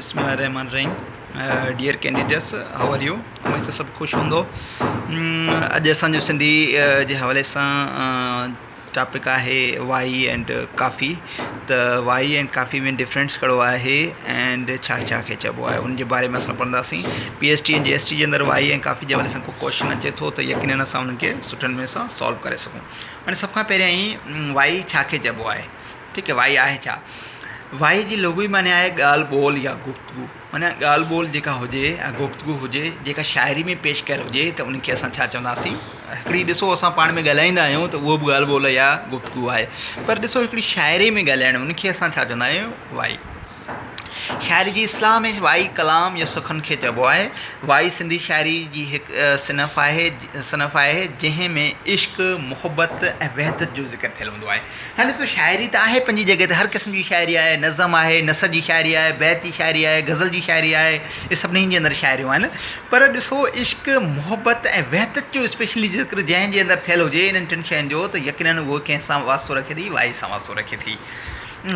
بسم الله الرحمن الرحيم dear candidates how are you اميد ته سڀ خوش هوندو اڄ اسان جو سنڌي جي حوالي سان ٽاپڪ آهي وائي اينڊ ڪافي ته وائي اينڊ ڪافي ۾ ڊفرنس ڪهڙو آهي اينڊ ڇا ڇا کي چئبو آهي ان جي باري ۾ اسان پڙهنداسين پي ايس ٽي ۽ جي ايس ٽي جي اندر وائي ۽ ڪافي جي حوالي سان ڪو ڪوشچن اچي ٿو ته يقينن اسان انهن کي سٺن ۾ سان سالو ڪري سگهون هاڻي سڀ کان پهريائين وائي ڇا کي چئبو آهي ٺيڪ آهي وائي آهي ڇا؟ وائي جي لغوي معنيٰ آهي ڳالهه ٻولهه يا گفتگو معنيٰ ڳالهه ٻولهه جيڪا هجي يا گفتگو هجي جيڪا شاعري ۾ پيش ڪيل هجي ته ان کي اسان ڇا چونداسين هڪڙي ڏسو اسان پاڻ ۾ ڳالهائيندا آهيون ته اهو به ڳالهه ٻولهه يا گفتگو آهي پر ڏسو هڪڙي شاعري ۾ ڳالهائڻ ان کي اسان ڇا چوندا آهيون وائي شاعري جي اصطلاح ۾ وائي ڪلام يا سخن کي چئبو آهي. وائي سنڌي شاعري جي هڪ صنف آهي صنف آهي جنهن ۾ عشق، محبت ۽ وحدت جو ذڪر ٿيل هوندو آهي. هاڻي ڏسو شاعري ته آهي پنهنجي جڳهه تي هر قسم جي شاعري آهي، نظم آهي، نثر جي شاعري آهي، بيت جي شاعري آهي، غزل جي شاعري آهي، اهي سڀني جي اندر شاعريون آهن پر ڏسو عشق، محبت ۽ وحدت جو اسپيشلي ذڪر جنهن جي اندر ٿيل هجي انهن ٽن شين جو ته يقينن اهو ڪنهن سان واسطو رکي ٿي وائي سان واسطو رکي ٿي.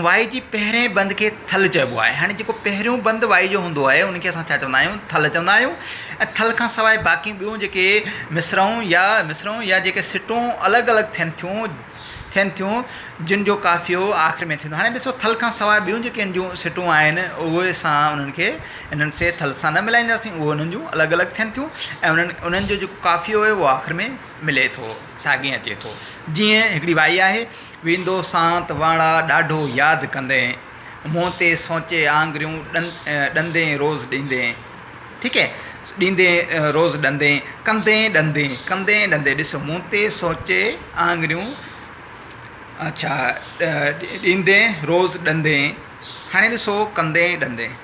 وائي جي پهرئين بند کي ٿل چئبو آهي. هاڻي جيڪو پهريون بند وائي جو هوندو آهي ان کي اسان ڇا چوندا آهيون؟ ٿل چوندا آهيون ۽ ٿل کان سواء باقي ٻيون جيڪي مصرعون يا مصرعون يا جيڪي سٽون الڳ الڳ ٿين ٿيون ٿين ٿيون جن جو قافيو آخر ۾ ٿيندو هاڻي ڏسو ٿل کان سواء ٻيون جيڪي ان جون سٽون آهن اهي اسان انهن کي انهن سي ٿل سان نه ملائينداسين اهي انهن جون الڳ الڳ ٿين ٿيون ۽ انهن انهن جو جيڪو قافيو آهي اهو آخر ۾ ملي ٿو ساڳي اچي ٿو جيئن هڪڙي وائي آهي ويندو سانت واڻا ڏاڍو ياد ڪندين منهن تي سونچي آڱريون ڏندين روز ڏيندين ٺيڪ هي ڏيندين روز ڏندين ڪندين ڏندين ڪندين ڏندين ڏسو منهن تي سونچي آڱريون اڇا ڏيندين روز ڏندين هاڻي ڏسو ڪندين ڏندين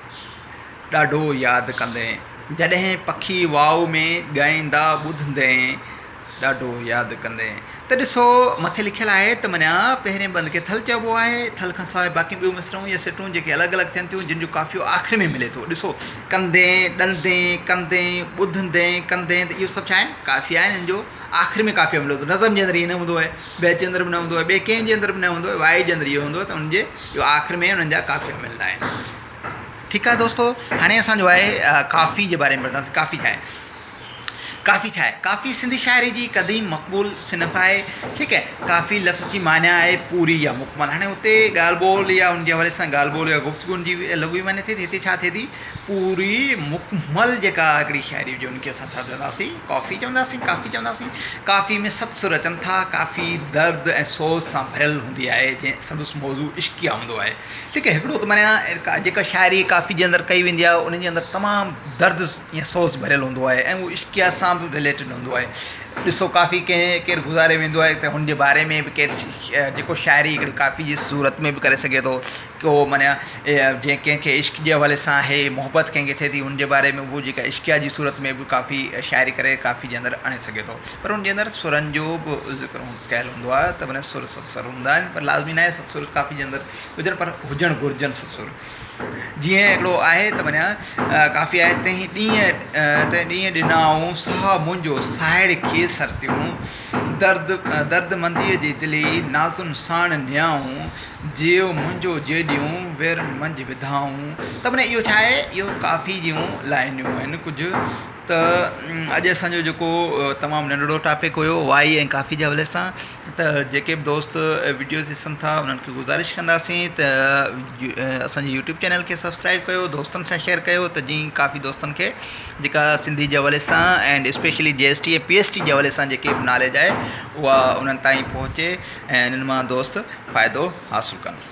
ڏاڍو ياد ڪندين جڏهن پکي واء ۾ ڳائيندا ٻڌندين ڏاڍو ياد ڪندين ته ڏسو مٿي لکيل آهي ته معنيٰ پهرين بند کي ٿل چئبو آهي ٿل کان سواء باقي ٻيون مصرعون يا سٽون جيڪي الڳ الڳ ٿين ٿيون جن جو قافيو آخر ۾ ملي ٿو ڏسو ڪندين ڏندين ڪندين ٻڌندين ڪندين ته اهو سڀ ڇا آهن قافيا آهن ان جو آخر ۾ قافيو ملي ٿو نظم جي اندر ائين نه هوندو آهي بيت جي اندر به نه هوندو آهي ٻئي ڪنهن جي اندر به نه هوندو آهي وائي جي اندر اهو هوندو آهي ته ان جي اهو آخر ۾ انهن جا قافيا ملندا آهن ٺيڪ آهي دوستو هاڻي اسان جو آهي ڪافي جي باري ۾ پڙهنداسين ڪافي ڇا آهي ڪافي ڇا آهي؟ ڪافي سنڌي شاعري جي قديم مقبول صنف آهي. ٺيڪ آهي. ڪافي لفظ جي معنيٰ آهي پوري يا مڪمل. هاڻي اتي ڳالهه ٻولهه يا ان جي حوالي سان ڳالهه ٻولهه يا گفتگو ان جي لغوي معنيٰ ٿئي ٿي. هتي ڇا ٿئي ٿي؟ پوري مڪمل جيڪا هڪڙي شاعري هجي ان کي اسان ڇا چونداسين؟ ڪافي چونداسين، ڪافي چونداسين. ڪافي ۾ ست سر اچن ٿا. ڪافي درد ۽ سوز سان ڀريل هوندي آهي جنهن سندس موضوع عشقيه هوندو آهي. ٺيڪ آهي. هڪڙو ته معنيٰ جيڪا شاعري ڪافي جي اندر ڪئي ويندي آهي ان جي اندر تمام درد يا سوز ڀريل هوندو آهي ۽ اهو عشقيه سان به رليٽيڊ هوندو آهي ڏسو ڪافي ڪنهن ڪير گذاري ويندو آهي ته هن جي باري ۾ به ڪير جيڪو شاعري هڪڙي ڪافي جي صورت ۾ به ڪري سگهي ٿو ڪو معنيٰ جنهن ڪنهن کي عشق جي حوالي سان آهي محبت ڪنهن کي ٿئي ٿي هن جي باري ۾ اهو جيڪا عشقيه جي صورت ۾ به ڪافي شاعري ڪري ڪافي جي اندر آڻي سگهي ٿو پر ان جي اندر سرن جو به ذڪر ڪيل هوندو آهي ته معنيٰ سر ست سر هوندا آهن پر لازمي ناهي ست سر ڪافي جي اندر هجن پر هجڻ گهرجن ست سر جيئن هڪڙو آهي ته معنيٰ ڪافي آهي تنهن ڏينهن تنهن ڏينهن ڏنائون ساهه منهنجو ساهڙ کي سرتيون درد درد منديء جي دلي نازن ساڻ نيائون جيء منهنجو جيڏيون ويرن منجهه وڌائون ته معنيٰ اهو ڇا آهي اهو ڪافي جون لائنيون آهن ڪجهه ته اڄ اسان جو جيڪو تمام ننڍڙو ٽاپڪ هيو وائي ۽ ڪافي جي حوالي سان ته جيڪي به دوست وڊيوز ڏسن ٿا انهن کي گذارش ڪنداسين ته اسان جي يوٽيوب چينل کي سبسڪرائب ڪيو دوستن سان شيئر ڪيو ته جيئن ڪافي دوستن کي جيڪا سنڌي جي حوالي سان and specially G S T ۽ P S T جي حوالي سان جيڪي به ناليج آهي اها انهن تائين پهچي ۽ انهن مان دوست فائدو حاصل ڪن.